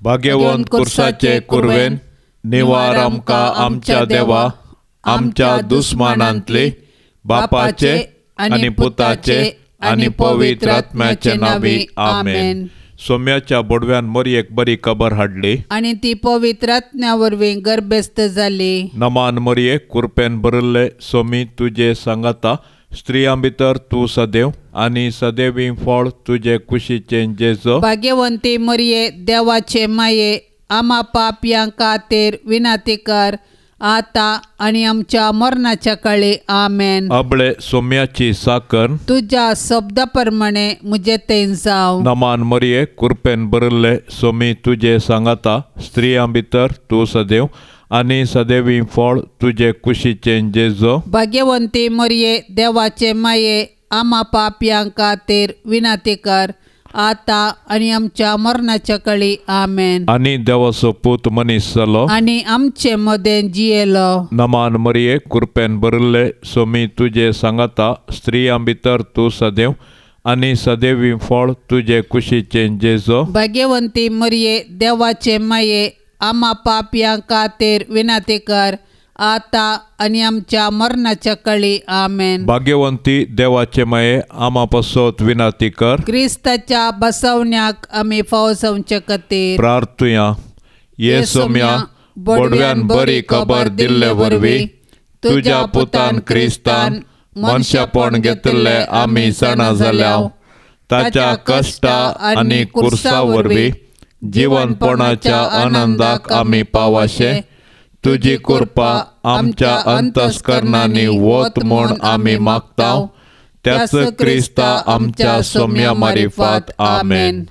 भाग्यवंत कुर्साचे कुरवेन निवार आमकां आमच्या देवा आमच्या दुस्मानांतली बापाचे आनी पुताचे आनी पवित्र आत्म्याचे नांवी आमेन. सोम्याच्या बोडव्यान मोरयेक बरी खबर हाडली आनी ती पवित्र आत्म्या वरवीं गर्भस्थ जाली. नमान मोरये, कुरपेन भरिल्ले सोमी तुजे सांगाता, स्त्रियां भितर तूं सदैव आनी सदैवी फळ तुजे कुशीचें जेजो. भाग्यवंती मोरये, देवाचे माये, आमा पापयां खातीर विनंती कर आतां आनी आमच्या मरणाच्या काळी आमेन. अबळे सोम्याची साकर तुज्या शब्दा प्रमाणे म्हजे थंय जावं. नमान मोरये, कुरपेन भरिल्ले सोमी तुजे सांगाता, स्त्रियां भितर तूं सदैव आनी सदैवी फळ तुजे कुशीचें जेजो. भाग्यवंती मोरये, देवाचे माये, आमा पापयां खातीर विनंती कर आतां आनी आमच्या मरणाच्या काळी आमेन. आनी देवाचो पूत मनीस जालो आनी आमचे मदें जियेलो. नमान मोरये, कुरपेन भरिल्ले सोमी तुजे सांगाता, स्त्रियां भितर तूं सदैव आनी सदैवी फळ तुजे कुशीचें जेजो. भाग्यवंती मोरये, देवाचे माये, आमा पापयां खातीर विनंती कर आतां आनी आमच्या मरणाच्या काळी आमेन. भाग्यवंती देवाचे माये, आमा पासत विनंती कर. क्रिस्ताच्या बसवण्याक आमी फावो जावचे खातीर प्रार्थुया. ये सोम्या, बोडव्यान बरी खबर दिल्ले वरवीं तुज्या पुतान क्रिस्तान मनशापण घेतिल्ले आमी जाणा जाल्या. ताच्या कश्टा आनी कुर्सा वरवीं जिवनपणाच्या आनंदाक आमी पावाशे तुजी कृपा आमच्या अंतस्करणांनी वत म्हूण आमी मागता. त्याच क्रिस्ता आमच्या सोम्या मारिफात आमेन.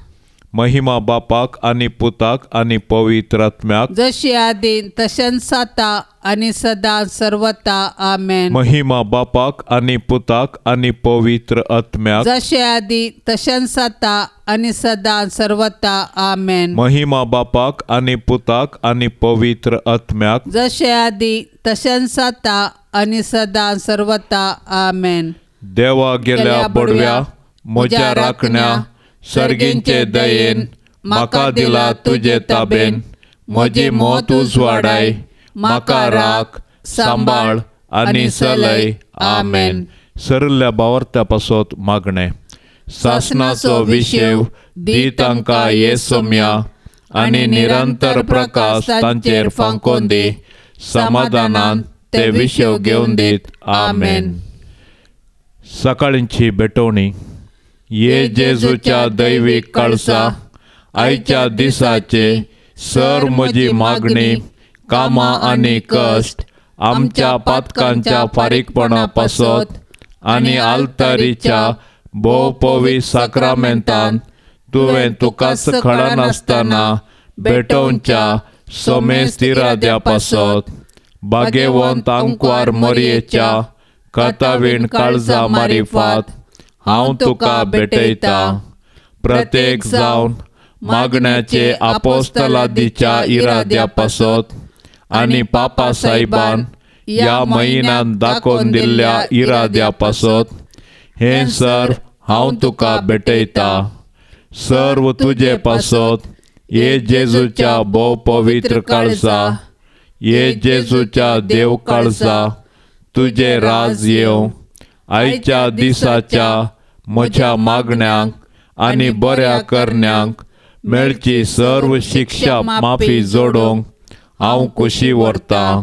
महिमा बापाक आनी पुताक आनी पवित्र आत्म्याक, जशी आदी तशेंच आतां आनी सदां सर्वता आमेन. महिमा बापाक आनी पुताक आनी पवित्र आत्म्याक, जशे आदी तशेंच आतां आनी सदां सर्वता आमेन. महिमा बापाक आनी पुताक आनी पवित्र आत्म्याक, जशे आदी तशेंच आतां आनी सदां सर्वता आमेन. देवा गेल्या बडव्या म्हज्या राखण्या सर्गींचे दयेन म्हाका दिला तुजे ताबेन, म्हजी मत उजवाडाय, म्हाका राख सांबाळ आनी चलय आमेन. सरल्या बावर्त्या पासत मागणें. सासणाचो विशेव दी तांकां ये सोम्या आनी निरंतर प्रकाश तांचेर फांकोन दी, समाधानान ते विशेव घेवन दीत आमेन. सकाळींची भेटवणी. ये जेजूच्या दैवीक काळसा, आयच्या दिसाचे सर म्हजी मागणी, कामां आनी कश्ट आमच्या पातकांच्या फारीकपणा पासत आनी आल्तारीच्या भोव साक्रामेंतान तुवें तुकाच खळनासतना भेटोवच्या सोमेस्त इराद्या पासत भाग्यवंत आंकवार मोरयेच्या कथावीण काळजा मारिफात हांव तुका भेटयता. प्रत्येक जावन मागण्याचे आपोस्तलादीच्या इराद्या पासत आनी पापा साहेबान ह्या म्हयन्यांत दाखोवन दिल्ल्या इराद्या पासत हें सर हांव तुका भेटयता. सर्व तुजे पासत ये जेजूच्या भोव पवित्र काळजा, ये जेजूच्या देव काळजा, तुजें राज येवं. आयच्या दिसाच्या म्हज्या मागण्यांक आनी बऱ्या करण्यांक मेळची सर्व शिक्षा माफी जोडूंक हांव खुशी व्हरतां.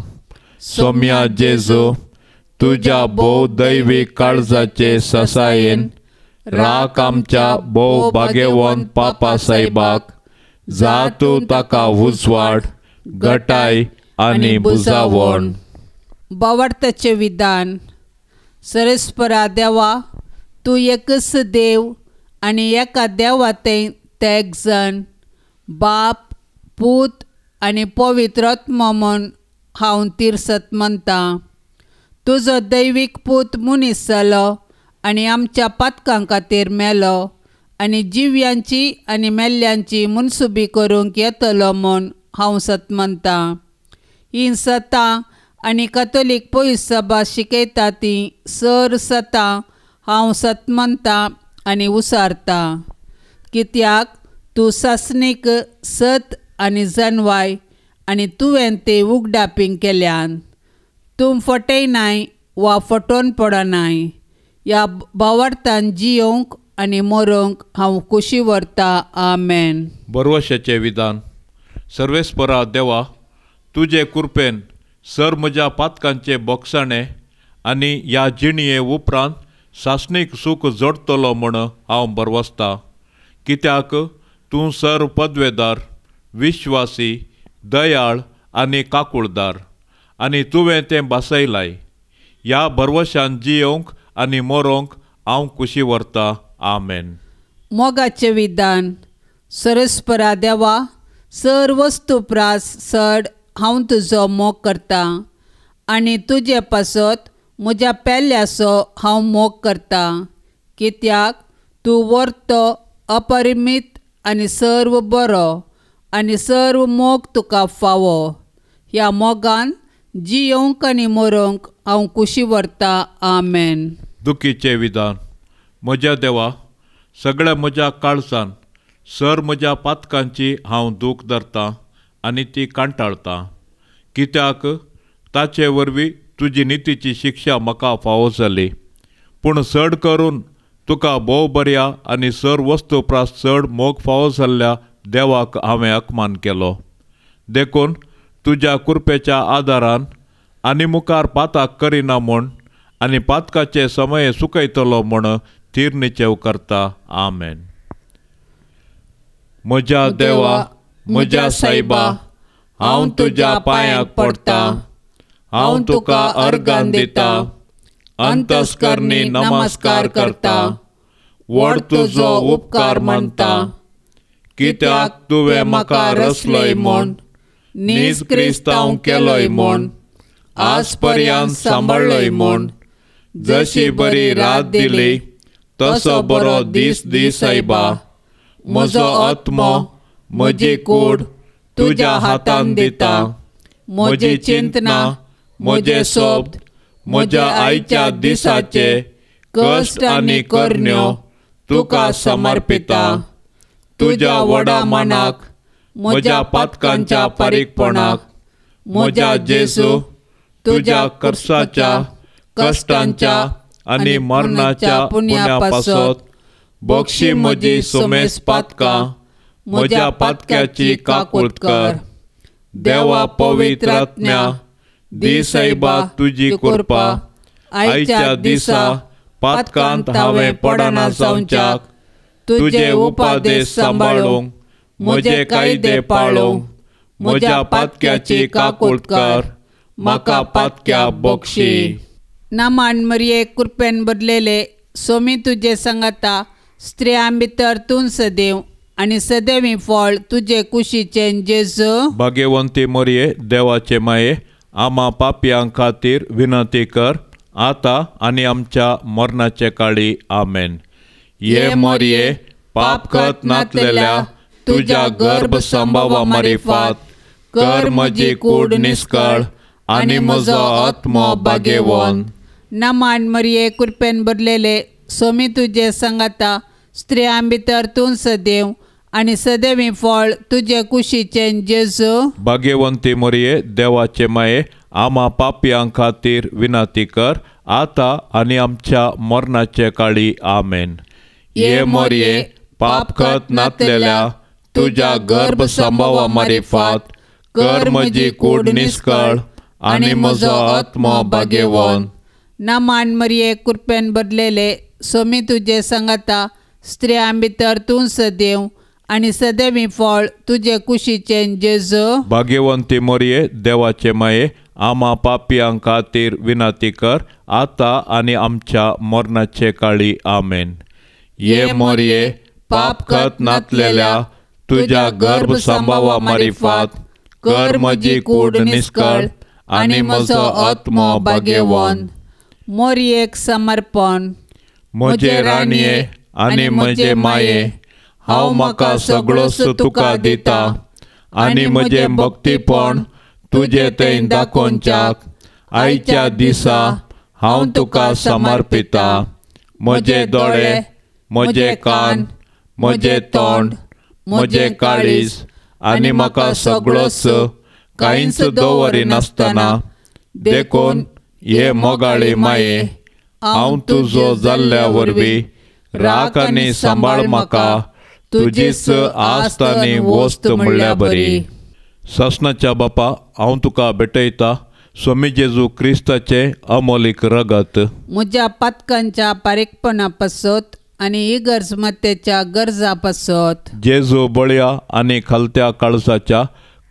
सोम्या जेजू, तुज्या भोव दैवीक काळजाचे ससायेन राख आमच्या भोव भाग्यवंत पापा साहेबाक, जा तूं ताका उजवाड गटाय आनी बुजावण. बावडताचें विधान. सरस्परा देवा, तूं एकच देव आनी एका देवा थंय तेग जाण बाप पूत आनी पवित्र आत्मो म्हूण हांव तिरसत मानतां. तुजो दैवीक पूत मनीस जालो आनी आमच्या पातकां खातीर मेलो आनी जिव्यांची आनी मेल्ल्यांची मनसुबी करूंक येतलो म्हूण हांव सत मानतां. हीं सतां आनी कथोलीक पयस सभा शिकयता ती सर सतां हांव सत मानतां आनी उसारतां. कित्याक तूं सासणीक सत आनी जनवाय आनी तुवें ते उगडापींग केल्यान. तूं फटयनाय वा फटोवन पडनाय. ह्या भावार्थान जियोंक आनी मरोंक हांव खुशी व्हरता. आमेन. बरवशाचें विधान. सर्वेस्परा देवा, तुजे कृपेन सर म्हज्या पातकांचे बोगसाणे आनी ह्या जिणये उपरांत सासणीक सूख जोडटलो म्हूण हांव बरवसता. कित्याक तूं सर पदवेदार, विश्वासी, दयाळ आनी काकुळदार आनी तुवें तें भासयलाय. ह्या भरवशान जियोंक आनी मरोंक हांव खुशी व्हरता. आमेन. मोगाचें विधान. सरस्परा देवा, सर वस्तू प्रास चड हांव तुजो मोग करतां आनी तुजे पासत म्हज्या पेल्याचो हांव मोग करतां. कित्याक तूं वर्तो अपरिमीत आनी सर्व बरो आनी सर्व मोग तुका फावो. ह्या मोगान जियोंक आनी मरोंक हांव खुशी व्हरता. आमेन. दुखीचें विधान. म्हज्या देवा, सगळ्या म्हज्या काळजान सर म्हज्या पातकांची हांव दूख धरतां आनी ती कांटाळटा. कित्याक ताचे वरवीं तुजी नितीची शिक्षा म्हाका फावो जाली. पूण चड करून तुका भोव बऱ्या आनी सर वस्तू प्रास चड मोग फावो जाल्ल्या देवाक हांवें अपमान केलो. देखून तुज्या कृपेच्या आदारान आनी मुखार पाताक करिना म्हूण आनी पातकाचे समय सुकयतलो म्हूण थीर निचेव करता. आमेन. म्हज्या देवा, म्हज्या सायबा, हांव तुज्या पांयाक पडटा. हांव तुका अर्गान दिता, अंतस्करणी नमस्कार करता, व्हड तुजो उपकार मानता. कित्याक तुवें म्हाका रचलोय म्हूण, नीज क्रिस्तांव केलोय म्हूण, आज पर्यंत सांबाळ्ळोय म्हूण, जशी बरी रात दिली तसो बरो दीस दी सायबा. म्हजो आत्मो, म्हजी कूड तुज्या हातान दिता. म्हजी चिंतना, म्हजे शब्द, म्हज्या आयच्या दिसाचे कश्ट आनी करण्यो तुका समर्पिता. तुज्या व्हडा मनाक, म्हज्या पातकांच्या फारीकपणाक, म्हज्या जेजू तुज्या कर्साच्या कश्टांच्या आनी मरणाच्या पुण्या पासत बक्षी म्हजी सुमेस पातकां, म्हज्या पातक्याची काकूट कर. देवा पवित्र आत्म्या, दी सायबा तुजी कृपा आयच्या दिसा पातकांत हांवें पडना जावच्याक, तुजे उपादेश सांबाळूंक, म्हजे कायदे पाळूंक, म्हज्या पातक्याची काकूट कर, म्हाका पातक्या बक्षी. नामान मरिये, कृपेन बदलेले सोमी तुजे संगता, स्त्रियां भितर तूं सदैव आनी सदैवी फळ तुजे कुशीचें जेजू. भाग्यवंती मरिये, देवाचे माये, आमा पापयां खातीर विनंती कर, आतां आनी आमच्या मरणाचे काळी. आमेन. ये मरिये, पाप करत नातलेल्या तुज्या गर्भ संभवा मारिफात कर म्हजी कूड निस्कळ आनी म्हजो आत्मो भाग्यवंत. नामान मरिये, कृपेन भरलेले सोमी तुजे संगता, स्त्रियां भितर तूं सदैव आनी सदैवी फळ तुजे कुशीचें जेजू. भाग्यवंती मरिये, देवाचे माये, आमा पापयां खातीर विनंती कर, आतां आनी आमच्या मरणाचे काळी. आमेन. ये मरिये, पाप करत नातलेल्या तुज्या गर्भ संभवा मारिफात कर म्हजी कूड निस्कळ आनी म्हजो आत्मो भाग्यवंत. नामान मरिये, कृपेन भरलेले सोमी तुजे संगता, स्त्रियां भितर तूं सदैव आनी सदैवी फळ तुजे कुशीचें जेजू. भाग्यवंती मरिये, देवाचे माये, आमा पापयां खातीर विनंती कर, आतां आनी आमच्या मरणाचे काळी. आमेन. ये मरिये, पाप करत नातलेल्या तुज्या गर्भ संभवा मारिफात कर म्हजी कूड निस्कळ आनी म्हजो आत्मो भाग्यवंत. मोरयेक समर्पण. म्हजे राणये आनी म्हजे माये, हांव म्हाका सगळोच तुका दिता आनी म्हजें भक्तीपण तुजे थंय दाखोवच्याक आयच्या दिसा हांव तुका समर्पिता. म्हजे दोळे, म्हजे कान, म्हजें तोंड, म्हजें काळीज आनी म्हाका सगळोच कांयच दवरिनासतना देखून हे मोगाळी माये हांव तुजो जाल्ल्या वरवीं राख आनी सांबाळ म्हाका तुजीच आस्त आनी वस्त म्हणल्या बरी. सासणाच्या बापा हांव तुका भेटयता स्वामी जेजू क्रिस्ताचें अमोलीक रगत म्हज्या पातकांच्या पारीकपणा पासत आनी इगर्ज मातेच्या गरजा पासत. जेजू बळया आनी खालत्या काळजाच्या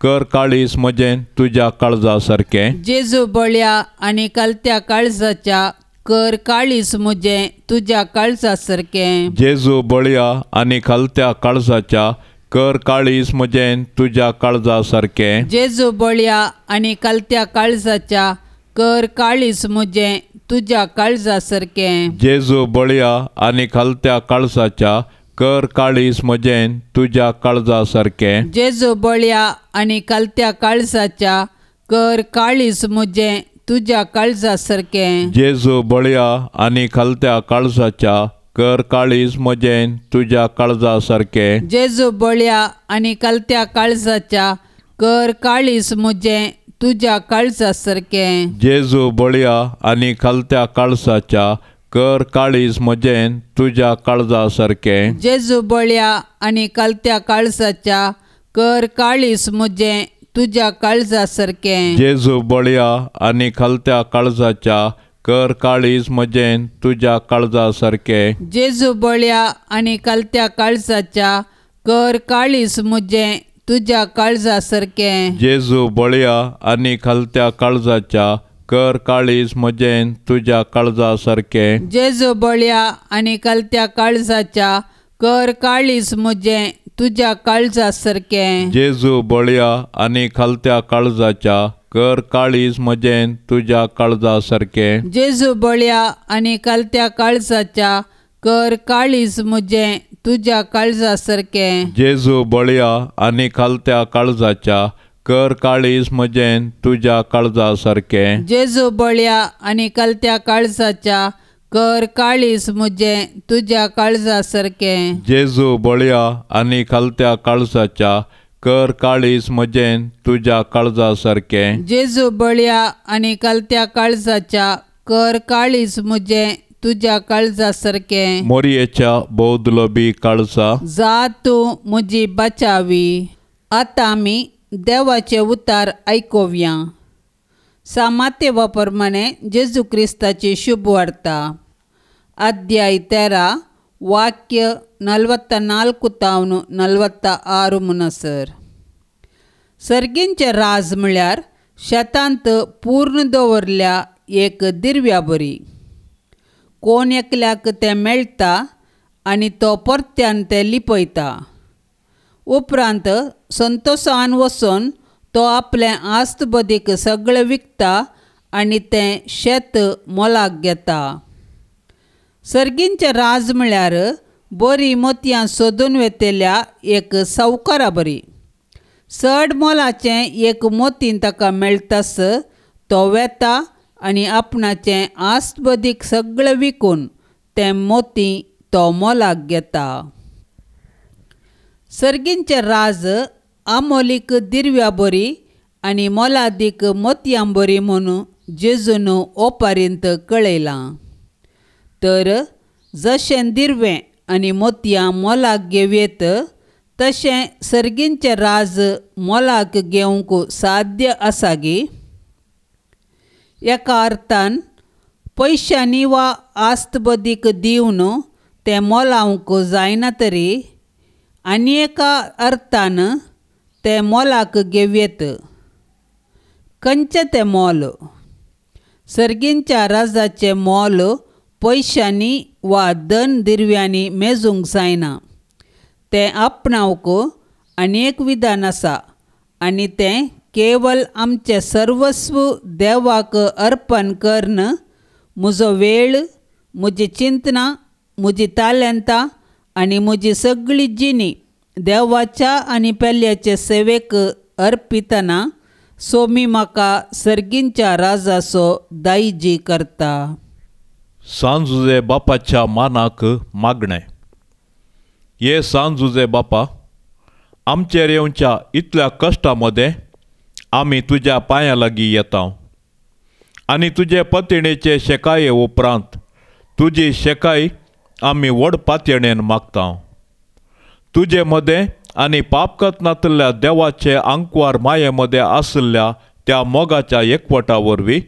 कर काळीज म्हजें तुज्या काळजा सारकें. जेजू बळया आनी खालत्या काळजाच्या कर काळीज म्हजें तुज्या काळजा सारकें. जेजू बळया आनी खालत्या काळजाच्या कर काळीज म्हजें तुज्या काळजा सारकें. जेजू बळया आनी खालत्या काळजाच्या कर काळीज म्हजें तुज्या काळजा सारकें. जेजू बळया आनी खालत्या काळजाच्या कर काळीज म्हजें तुज्या काळजा सारकें. जेजू बळया आनी खालत्या काळजाच्या कर काळीज म्हजें तुज्या काळजा सारकें. जेजू बळया आनी खालत्या काळजाच्या कर काळीज म्हजें तुज्या काळजा सारकें. जेजू बळया आनी खालत्या काळजाच्या कर काळीज म्हजें तुज्या काळजा सारकें. जेजू बळया आनी खालत्या काळजाच्या कर काळीज म्हजें तुज्या काळजा सारकें. जेजू बळया आनी खालत्या काळजाच्या कर काळीज म्हजें तुज्या काळजा सारकें. जेजू बळया आनी खालत्या काळजाच्या कर काळीज म्हजें तुज्या काळजा सारकें. जेजू बळया आनी खालत्या काळजाच्या कर काळीज म्हजें तुज्या काळजा सारकें. जेजू बळया आनी खालत्या काळजाच्या कर काळीज म्हजें तुज्या काळजा सारकें. जेजू बळया आनी खालत्या काळजाच्या कर काळीज म्हजें तुज्या काळजा सारकें. जेजू बळया आनी खालत्या काळजाच्या कर काळीज म्हजें तुज्या काळजा सारकें. जेजू बळया आनी खालत्या काळजाच्या कर काळीज म्हजें तुज्या काळजा सारकें. जेजू बळया आनी खालत्या काळजाच्या कर काळीज म्हजें तुज्या काळजा सारकें. जेजू बळया आनी खालत्या काळजाच्या कर काळीज म्हजें तुज्या काळजा सारकें. जेजू बळया आनी खालत्या काळजाच्या कर काळीज म्हजें तुज्या काळजा सारकें. जेजू बळया आनी खालत्या काळजाच्या कर काळीज म्हजें तुज्या काळजा सारकें. मोरयेच्या बौद्धलोबी काळजा जा तूं म्हजी बचावी. आतां आमी देवाचे उतार आयकुया. सामातेवा प्रमाणे जेजू क्रिस्ताची शुभ वार्ता अध्याय 13 ವಾಕ್ಯ 44 ತಾವನು 46 मुनसर. सर्गींचे राज म्हळ्यार शेतांत पूर्ण दवरल्या एक दिरव्या बरी. कोण एकल्याक तें मेळटा आनी तो परत्यान तें लिपयता. उपरांत संतोशान वचून तो आपलें आस्त बदीक सगळें विकता आनी तें शेत मोलाक घेता. सर्गींचें राज म्हळ्यार बरी मोतयां सोदून वेतल्या एक सावकारा बरी. चड मोलाचें एक मोती ताका मेळटास तो वेता आनी आपणाचें आस्त बदीक सगळें विकून तें मोती तो मोलाक घेता. सर्गींचें राज आमोलीक दिरव्या बरी आनी मोलादीक मोतयां बरी म्हणून जेजून ओपारींत कळयलां. तर जशें दिरवें आनी मोतयां मोलाक घेवयेत तशें सर्गींचें राज मोलाक घेवंक साध्य आसा गी? एका अर्थान पयशांनी वा आस्त बदीक दिवन तें मोलावंक जायना तरी आनी एका अर्थान तें मोलाक घेवयेत. खंयचें तें मोल? सर्गींच्या राजाचें मोल पयशांनी वा धन दिरव्यांनी मेजूंक जायना. तें आपणावंक आनी एक विधान आसा आनी तें केवल आमचें सर्वस्व देवाक अर्पण करून म्हजो वेळ, म्हजी चिंतनां, म्हजी तालेंतां आनी म्हजी सगळी जिणी देवाच्या आनी पेल्याचे सेवेक अर्पितना सोमी म्हाका सर्गींच्या राजाचो दायजी करता. सांजुजे बापाच्या मानाक मागणें. हे सांजुजे बापा, आमचेर येवच्या इतल्या कश्टा मदें आमी तुज्या पांयां लागीं येता आनी तुजे पतिणेचे शेकाये उपरांत तुजी शेकाय आमी व्हड पातयेणेन मागता. तुजे मदें आनी पापकत नातिल्ल्या देवाचे आंकवार माये मदें आशिल्ल्या त्या मोगाच्या एकवटा वरवीं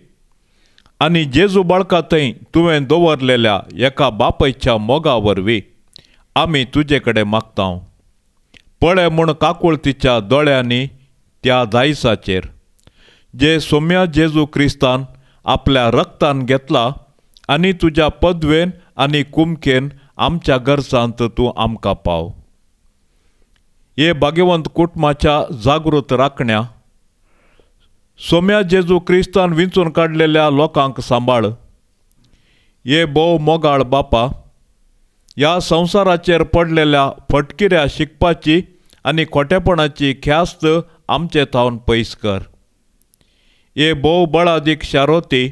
आनी जेजू बाळका थंय तुवें दवरलेल्या एका बापायच्या मोगा वरवीं आमी तुजे कडेन मागता. पळय म्हूण काकुळतीच्या दोळ्यांनी त्या दायसाचेर जे सोम्या जेजू क्रिस्तान आपल्या रक्तान घेतला आनी तुज्या पदवेन आनी कुमकेन आमच्या गरजांत तूं आमकां पाव. हे भाग्यवंत कुटुंबाच्या जागृत राखण्या सोम्या जेजू क्रिस्तान विंचून काडलेल्या लोकांक सांबाळ. हे भोव मोगाळ बापा, ह्या संवसाराचेर पडलेल्या फटकिऱ्या शिकपाची आनी खोटेपणाची ख्यास्त आमचे थावन पयस कर. हे भोव बळादीक शारोती,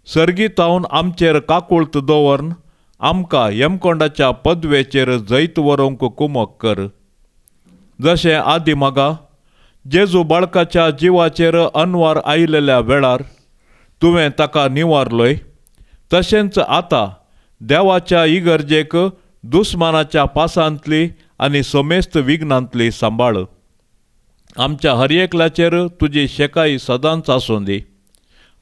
सर्गी थावन आमचेर काकुळत दवरून आमकां यमकोंडाच्या पदवेचेर जैत व्हरूंक कुमक कर. जशें आदी मागा जेजू बाळकाच्या जिवाचेर अनवार आयिल्ल्या वेळार तुवें ताका निवारलोय, तशेंच आतां देवाच्या इगर्जेक दुस्मानाच्या पासांतली आनी समेस्त विघ्नांतली सांबाळ. आमच्या हर एकल्याचेर तुजी शेकाय सदांच आसूं दी.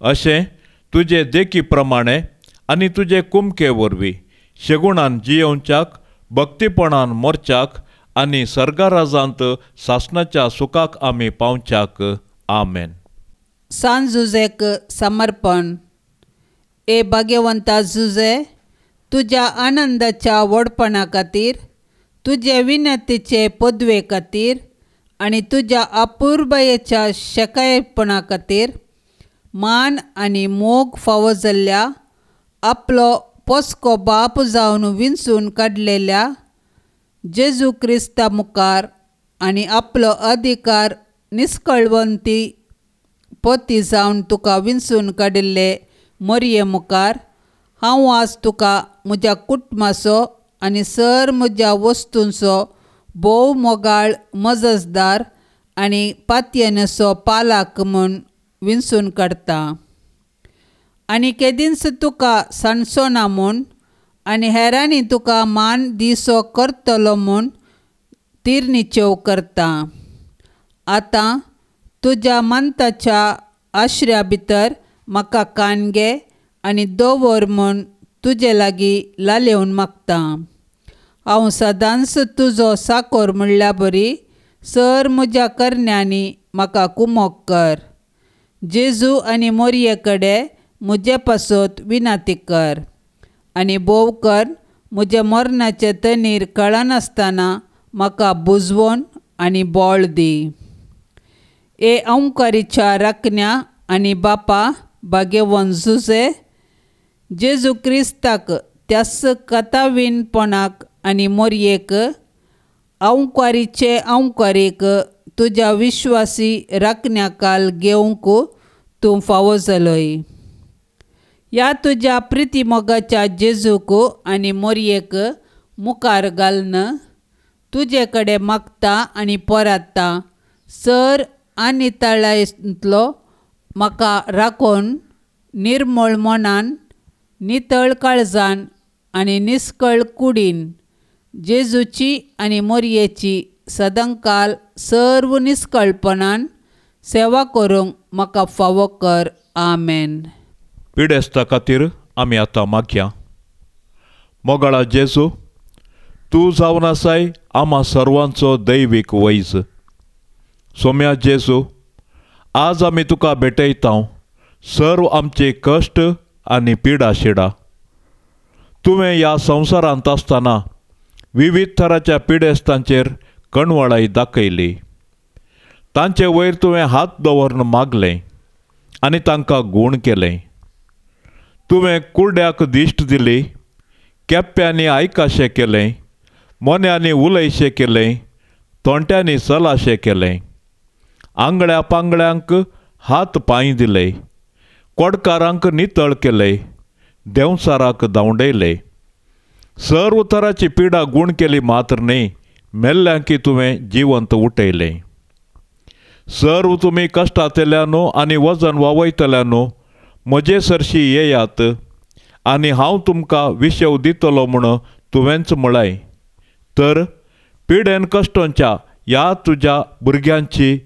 अशें तुजे देखी प्रमाणे आनी तुजे कुमके वरवीं शेगुणान जियोवच्याक, भक्तीपणान मोरच्याक आनी सर्गाराजांत सासणाच्या सुखाक आमी पावच्याक. आमेन. सान जुजेक समर्पण. ए भाग्यवंता जुजे, तुज्या आनंदाच्या व्हडपणा खातीर, तुजे विनंतीचे पदवे खातीर आनी तुज्या अपुरबायेच्या शेकायपणा खातीर मान आनी मोग फावो जाल्ल्या आपलो पोसको बाप जावन विंचून काडलेल्या जेजू क्रिस्ता मुखार आनी आपलो अधिकार निस्कळवंती पती जावन तुका विंचून काडिल्ले मोरये मुखार हांव आज तुका म्हज्या कुटुंबाचो आनी सर म्हज्या वस्तूंचो भोव मोगाळ मजसदार आनी पातयेनसो पालाक म्हूण विंचून काडटा. आनी केदींच तुका सांडचो ना म्हूण आनी हेरांनी तुका मान दिसो करतलो म्हूण तिरनिचेव करता. आतां तुज्या मंताच्या आश्र्या भितर म्हाका कान घे आनी दवर म्हूण तुजे लागीं लालेवन मागता. हांव सदांच तुजो साकोर म्हणल्या बरी सर म्हज्या करण्यांनी म्हाका कुमोक कर. जेजू आनी मोरये कडेन म्हजे पासत विनंती कर आनी भोव कर म्हज्या मरणाचे तणीर कळनासतना म्हाका बुजवण आनी बळ दी. ए अंकारीच्या राखण्या आनी बापा भाग्यवंत जुजे, जेजू क्रिस्ताक त्याच कथावीनपणाक आनी मोरयेक अंकारीचे अंकारीक तुज्या विश्वासी राखण्याकाल घेवंक तूं फावो जालोय. ह्या तुज्या प्रितीमोगाच्या जेजूक आनी मोरयेक मुखार घालून तुजे कडेन मागता आनी पोराता सर आनी तळांतलो म्हाका राखून निर्मळ मनान, नितळ काळजान आनी निस्कळ कुडीन जेजूची आनी मोरयेची सदांकाल सर्व निस्कळपणान सेवा करूंक म्हाका फावो कर. आमेन. पिडेस्ता खातीर आमी आतां मागया. मोगाळा जेजू, तूं जावन आसाय आमा सर्वांचो दैवीक वैज. सोम्या जेजू, आज आमी तुका भेटयता सर्व आमचे कश्ट आनी पिडा शिडा. तुवें ह्या संवसारांत आसतना विविध थराच्या पिडेस्तांचेर कणवळाय दाखयली. तांचे वयर तुवें हात दवरून मागलें आनी तांकां गूण केलें. तुवें कुर्ड्याक दिश्ट दिली, केप्प्यांनी आयकाशें केलें, मोन्यांनी उलयशें केलें, तोंट्यांनी चलाशें केलें, आंगळ्या पांगळ्यांक हात पांय दिले, कोडकारांक नितळ केले, देंवचाराक धांवडयले. सर्व तराची पिडा गूण केली मात्र न्हय, मेल्ल्यांकी तुवें जिवंत उठयलें. सर्व तुमी कश्टांतल्यानू आनी वजन वावयतल्यानू म्हजे सरशी येयात आनी हांव तुमकां विशेव दितलो म्हूण तुवेंच म्हळाय. तर पिडेन कश्टोंच्या ह्या तुज्या भुरग्यांची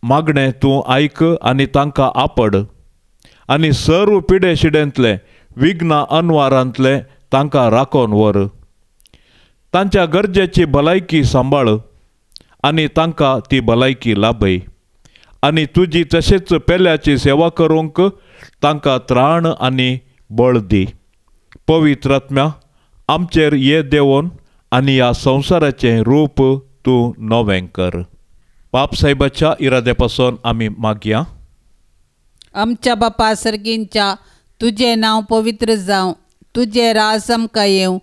मागणें तूं आयक आनी तांकां आपड आनी सर्व पिडे शिडेंतलें विघ्न अनवारांतलें तांकां राखोन व्हर. तांच्या गरजेची भलायकी सांबाळ आनी तांकां ती भलायकी लाभय आनी तुजी तशेंच पेल्याची सेवा करूंक तांकां त्राण आनी बळ दी. पवित्र आत्म्या आमचेर ये देंवोन आनी ह्या संवसाराचें रूप तूं नवें कर. बाप साहेबाच्या इराद्या पासून आमी मागया. आमच्या बापा सर्गींच्या तुजें नांव पवित्र जावं, तुजें राज आमकां येवं,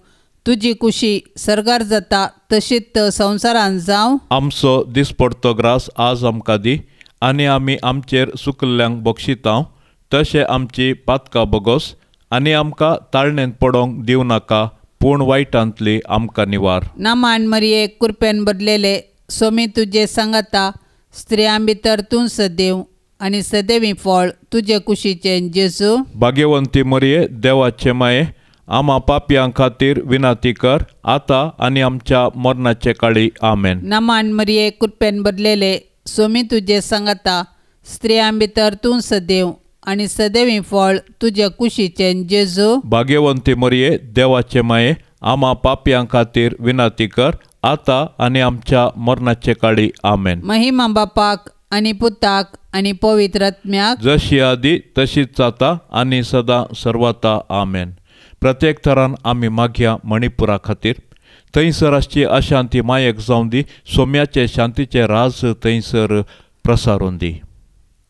तुजी कुशी सर्गार जाता तशीच संवसारान जावं. आमचो दिसपडतो ग्रास आज आमकां दी आनी आमी आमचेर सुकल्ल्यांक बक्षितांव तशें आमची पातकां बगोस आनी आमकां ताळणेंत पडोंक दिवं नाका पूण वायटांतली आमकां निवार. नामान मरिये कुरपेन बदलेले सोमी तुजे सांगाता, स्त्रियां भितर तूं सदैव आनी सदैवी फळ तुजे कुशीचें जेजू. भाग्यवंती मरिये देवाचे माये आमा पापयां खातीर विनंती कर आतां आनी आमच्या मरणाचे काळी. आमेन. नामान मरिये कुरपेन बदलेले सोमी तुजे सांगाता, स्त्रियां भितर तूं सदैव आनी सदैवी फळ तुजे कुशीचें जेजू. भाग्यवंती मरिये देवाचे माये आमा पापयां खातीर विनंती कर आतां आनी आमच्या मरणाचे काळी. आमेन. महिमा बापाक आनी पुताक आनी पवित्र आत्म्याक, जशी आदी तशीच जाता आनी सदां सर्वता. आमेन. प्रत्येक थरान आमी मागया मणिपुरा खातीर थंयसर आसची अशांती मायेक जावं दी, सोम्याचे शांतीचे राज थंयसर प्रसारून दी.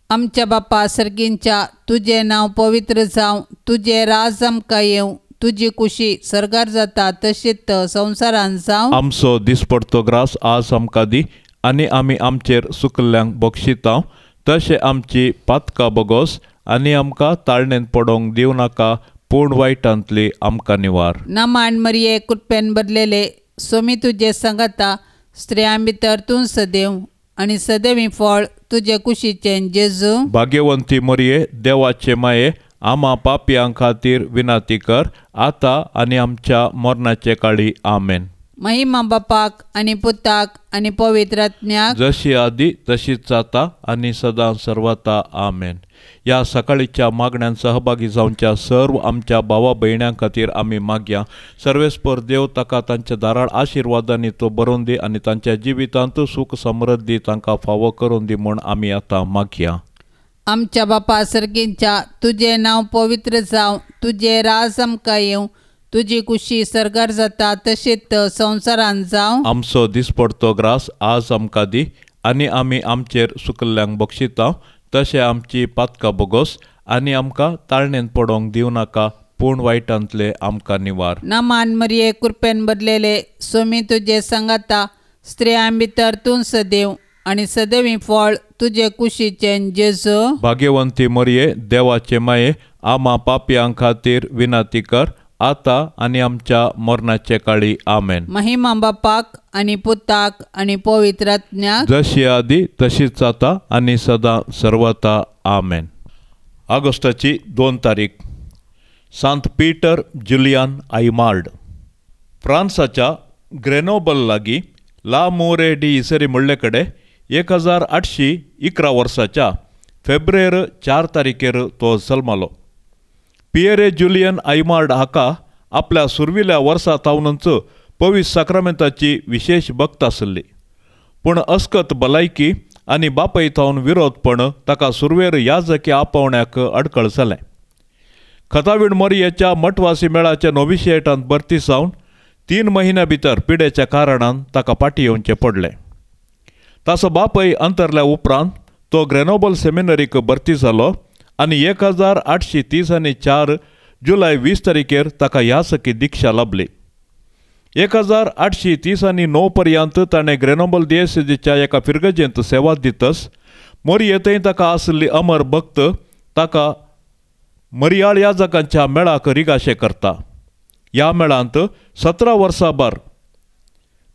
आमच्या बापा सर्गींच्या तुजें नांव पवित्र जावं, तुजें राज आमकां येवं, तुजी कुशी सर्गार जाता तशीच संवसारान जावं. आमचो दिसपडतो ग्रास आज आमकां दी आनी आमी आमचेर सुकल्ल्यांक बक्षितांव तशें आमची पातकां बगोस आनी आमकां ताळणेंत पडोंक दिवं नाका पूण वायटांतली आमकां निवार. नामान मरिये कुरपेन बदलेले सोमी तुजे सांगाता, स्त्रियां भितर तूं सदैव आनी सदैवी फळ तुजे कुशीचें जेजू. भाग्यवंती मरिये देवाचे माये आमा पापयां खातीर विनंती कर आतां आनी आमच्या मरणाचे काळी. आमेन. महिमा बापाक आनी पुताक आनी पवित्र आत्म्याक, जशी आदी तशीच जाता आनी सदां सर्वता. आमेन. ह्या सकाळीच्या मागण्यान सहभागी जावच्या सर्व आमच्या भावा भयण्यां खातीर आमी मागया. सर्वेस्पर देव ताका तांच्या धाराळ आशिर्वादांनी तो बरोवन दी आनी तांच्या जिवितांत सूख समृद्धी तांकां फावो करून दी म्हूण आमी आतां मागया. आमच्या बापा सर्गींच्या तुजें नांव पवित्र जावं, तुजें राज आमकां येवं, तुजी कुशी सर्गार जाता तशीच संवसारान जावं. आमचो दिसपडतो ग्रास आज आमकां दी आनी आमी आमचेर सुकल्ल्यांक बक्षितांव तशें आमची पातकां बगोस आनी आमकां ताळणेंत पडोंक दिवं नाका पूण वायटांतले आमकां निवार. नामान मरिये कुरपेन बदलेले सोमी तुजे सांगाता, स्त्रियां भितर तूं सदैव आनी सदैवी फळ तुजे कुशीचें जेजू. भाग्यवंती मरिये देवाचे माये आमा पापयां खातीर विनंती कर आतां आनी आमच्या मरणाचे काळी. आमेन. महिमा बापाक आनी पुताक आनी पवित्र आत्म्याक, जशी आदी तशीच जाता आनी सदां सर्वता. आमेन. ऑगस्टाची 2 तारीख सांत पीटर जुलियान आयमार्ड. फ्रांसाच्या ग्रेनोबल लागीं ला मोरे डी इसरी म्हणले कडेन 1811 वर्साच्या फेब्रेर 4 तारखेर तो जल्मालो. पियरे जुलियन आयमार्ड हाका आपल्या सुरविल्या वर्सा थावनच पवित्र साक्रामेंताची विशेष भक्त आसली, पूण अस्कत भलायकी आनी बापय थावन विरोधपण ताका सुरवेर याजकी आपोवण्याक अडकळ जालें. खतावीण मोरयेच्या मठवासी मेळाच्या नोविशिएटांत भरती जावन 3 म्हयन्या भितर पिडेच्या कारणान ताका फाटीं येवचें पडलें. ताचो बापय अंतरल्या उपरांत तो ग्रेनोबल सेमिनरीक भरती जालो आनी 1834 जुलय 20 तारखेर ताका यासकी दिक्षा लाभली. 1839 पर्यंत ताणें ग्रेनोबल दियेसेजीच्या एका फिरगजेंत सेवा दितस मोरये थंय ताका आसली अमर भक्त ताका मरियाळ याजकांच्या मेळाक रिगाशे करता. ह्या मेळांत 17 वर्सां भार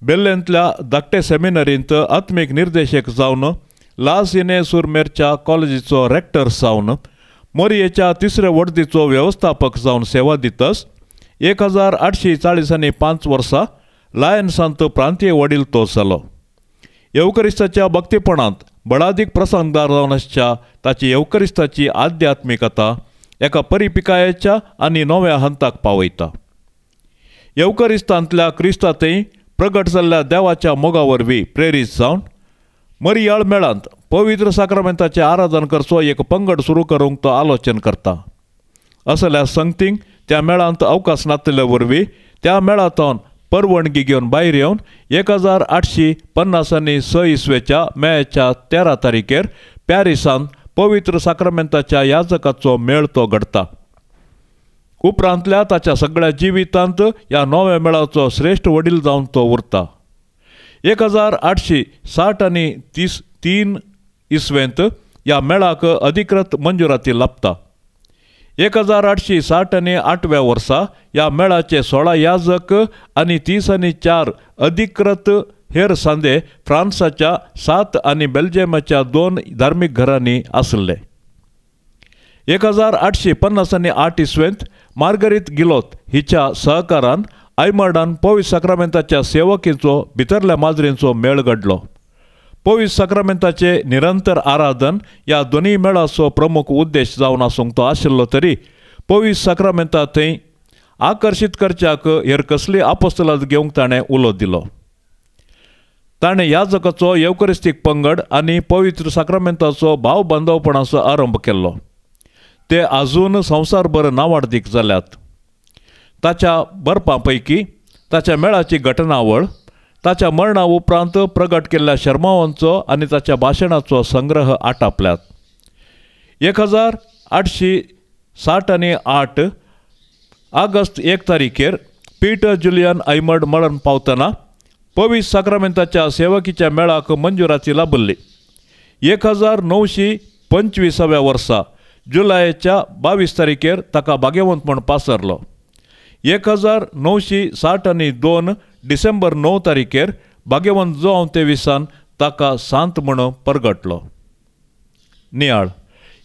बेल्लेंतल्या धाकटे सेमिनरींत आत्मीक निर्देशक जावन लासिने सुरमेरच्या कॉलेजीचो रेक्टर जावन मोरयेच्या तिसऱ्या वडदीचो वेवस्थापक जावन सेवा दितस 1845 वर्सा लायन्सांत प्रांतीय वडील तो जालो. येवकरिस्ताच्या भक्तीपणांत बळादीक प्रसंगदार जावन आसच्या ताची येवकरिस्ताची आध्यात्मिकता एका परिपिकायेच्या आनी नव्या हंताक पावयता. येवकरिस्तांतल्या क्रिस्तांतय प्रगट जाल्ल्या देवाच्या मोगा वरवीं प्रेरीत जावन मरियाळ मेळांत पवित्र साक्रामेंताचें आराधन करचो एक पंगड सुरू करूंक तो आलोचन करता. असल्या संगतींक त्या मेळांत अवकाश नातिल्ले वरवीं त्या मेळांतून परवणगी घेवन भायर येवन 1856 इसवेच्या मेच्या 13 तारखेर पॅरिसांत पवित्र साक्रामेंताच्या याजकाचो मेळ तो घडता. उपरांतल्या ताच्या सगळ्या जिवितांत ह्या नव्या मेळाचो श्रेश्ठ वडील जावन तो उरता. 1863 इसवेंत ह्या मेळाक अधिकृत मंजुराती लाभता. 1868 वर्सा ह्या मेळाचे 16 याजक आनी 34 अधिकृत हेर सांदे फ्रांसाच्या 7 आनी बेल्जियमाच्या 2 धार्मीक घरांनी आसले. 1858 इसवेंत मार्गरीत गिलोत हिच्या सहकारान आयमर्डान पवित्र साक्रामेंताच्या सेवकीचो भितरल्या माजरींचो मेळ घडलो. पवित्र साक्रामेंताचे निरंतर आराधन ह्या दोनूय मेळाचो प्रमुख उद्देश जावन आसूंक तो आशिल्लो तरी पवित्र साक्रामेंता थंय आकर्शीत करच्याक हेर कसली आपोस्तलाद घेवंक ताणें उलो दिलो. ताणें याजकाचो येवकरिस्तीक पंगड आनी पवित्र साक्रामेंताचो भाव बांदवपणाचो आरंभ केल्लो. ते आजून संवसारभर नावाडदीक जाल्यात. ताच्या बरपां पैकी ताच्या मेळाची घटनावळ, ताच्या मरणा उपरांत प्रगट केल्ल्या शर्मावांचो आनी ताच्या भाशणाचो संग्रह आटापल्यात. 1868 ऑगस्ट 1 तारखेर पीटर जुलियन ऐमर्ड मरण पावतना पवित्र साक्रामेंताच्या सेवकीच्या मेळाक मंजुराती लाभल्ली. 1925 वर्सा जुलयाच्या 22 तारखेर ताका भाग्यवंत म्हूण पासरलो. 1962 डिसेंबर 9 तारखेर भाग्यवंत जोआंव तेविसान ताका सांत म्हूण परगटलो. नियाळ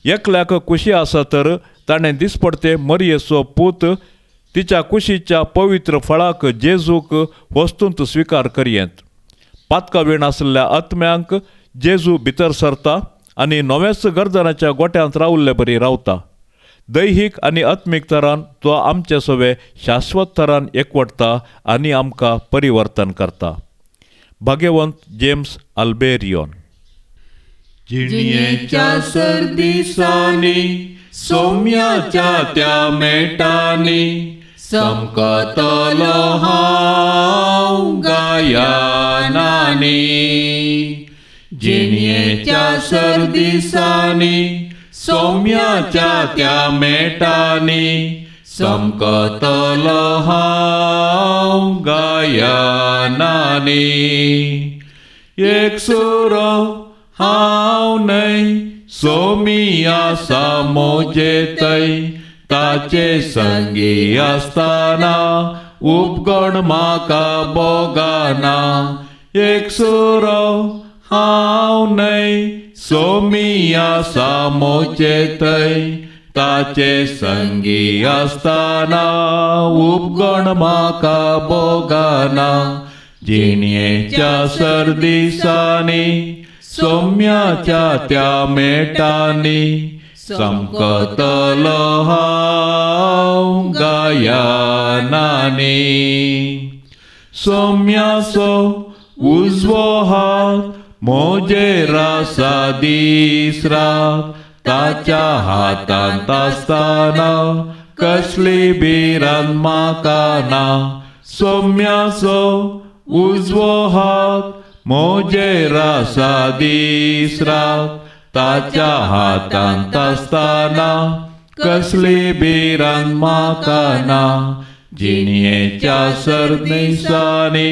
एकल्याक कुशी आसा तर ताणें दिसपडते मरयेचो पूत तिच्या कुशीच्या पवित्र फळाक जेजूक वस्तूंत स्विकार करयेंत. पातकावीण आशिल्ल्या आत्म्यांक जेजू भितर सरता आनी नव्याच गर्दनाच्या गोट्यांत रावल्ले बरी रावता. दैहीक आनी आत्मीक तरान तो आमचे सवे शाश्वत तरान एकवटता आनी आमकां परिवर्तन करता. भाग्यवंत जेम्स अल्बेरियोन. जिणेच्या सरदिसांनी सोम्याच्या त्या मेटांनी समकतलो हांव गायनांनी. जिणेच्या सरदिसांनी सोम्याच्या त्या मेटांनी समकतलो हांव गायनांनी. एक सुरो हांव न्हय सोमी आसा म्हजे थंय ताचे संगी आसतना उपगण म्हाका भोगना. एक सुरो हांव न्हय सोमी आसा म्हजे थंय ताचे संगी आसतना उपगण म्हाका भोगना. जिणेच्या सरदिसांनी सोम्याच्या त्या मेटांनी समकतलो हांव गायनांनी. सोम्याचो उजवो हात म्हजेर आसा दीस रात ताच्या हातांत आसतना कसली भिरांत म्हाका ना. सोम्याचो उजवो हात म्हजेर आसा दीस रात ताच्या हातांत आसतना कसली भिरांत म्हाका ना. जिणेच्या सरदिसांनी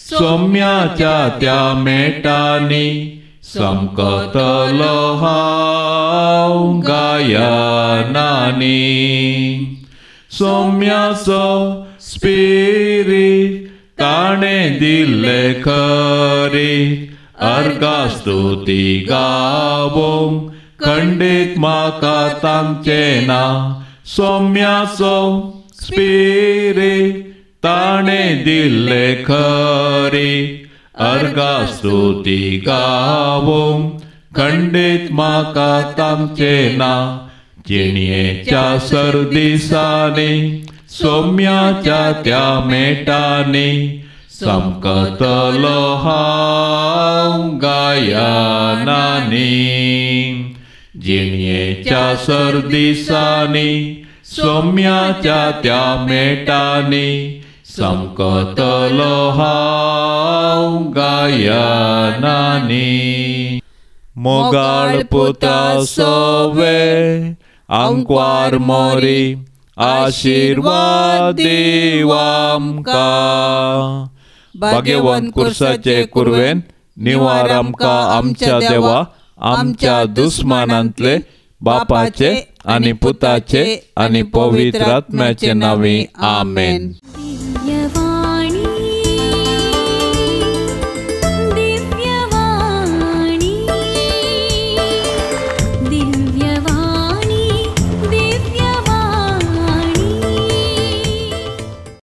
सोम्याच्या त्या मेटांनी समकतलो हांव गायनांनी. सोम्याचो स्पिरीट ताणें ताणें दिल्ले खरी अर्गा स्तुती गावोंक खंडीत म्हाका तांचें ना सोम्याचो स्पिरीत ताणें दिल्ले खरी अर्गा स्तुती गावोंक खंडीत म्हाका तांचें ना जिणयेच्या सरदिसांनी सोम्याच्या त्या मेटांनी समकतलो हांव गायनांनी जिणयेच्या सरदिसांनी सोम्याच्या त्या मेटांनी समकतलो हांव गायनांनी. मोगाळ पुता सोवे आंकवार मोरी आशिर्वाद दीव आमकां. भाग्यवंत कुर्साचे कुरवेन निवार आमकां आमच्या देवा आमच्या दुस्मानांतले बापाचे आनी पुताचे आनी पवित्र आत्म्याचे नांवी आमेन.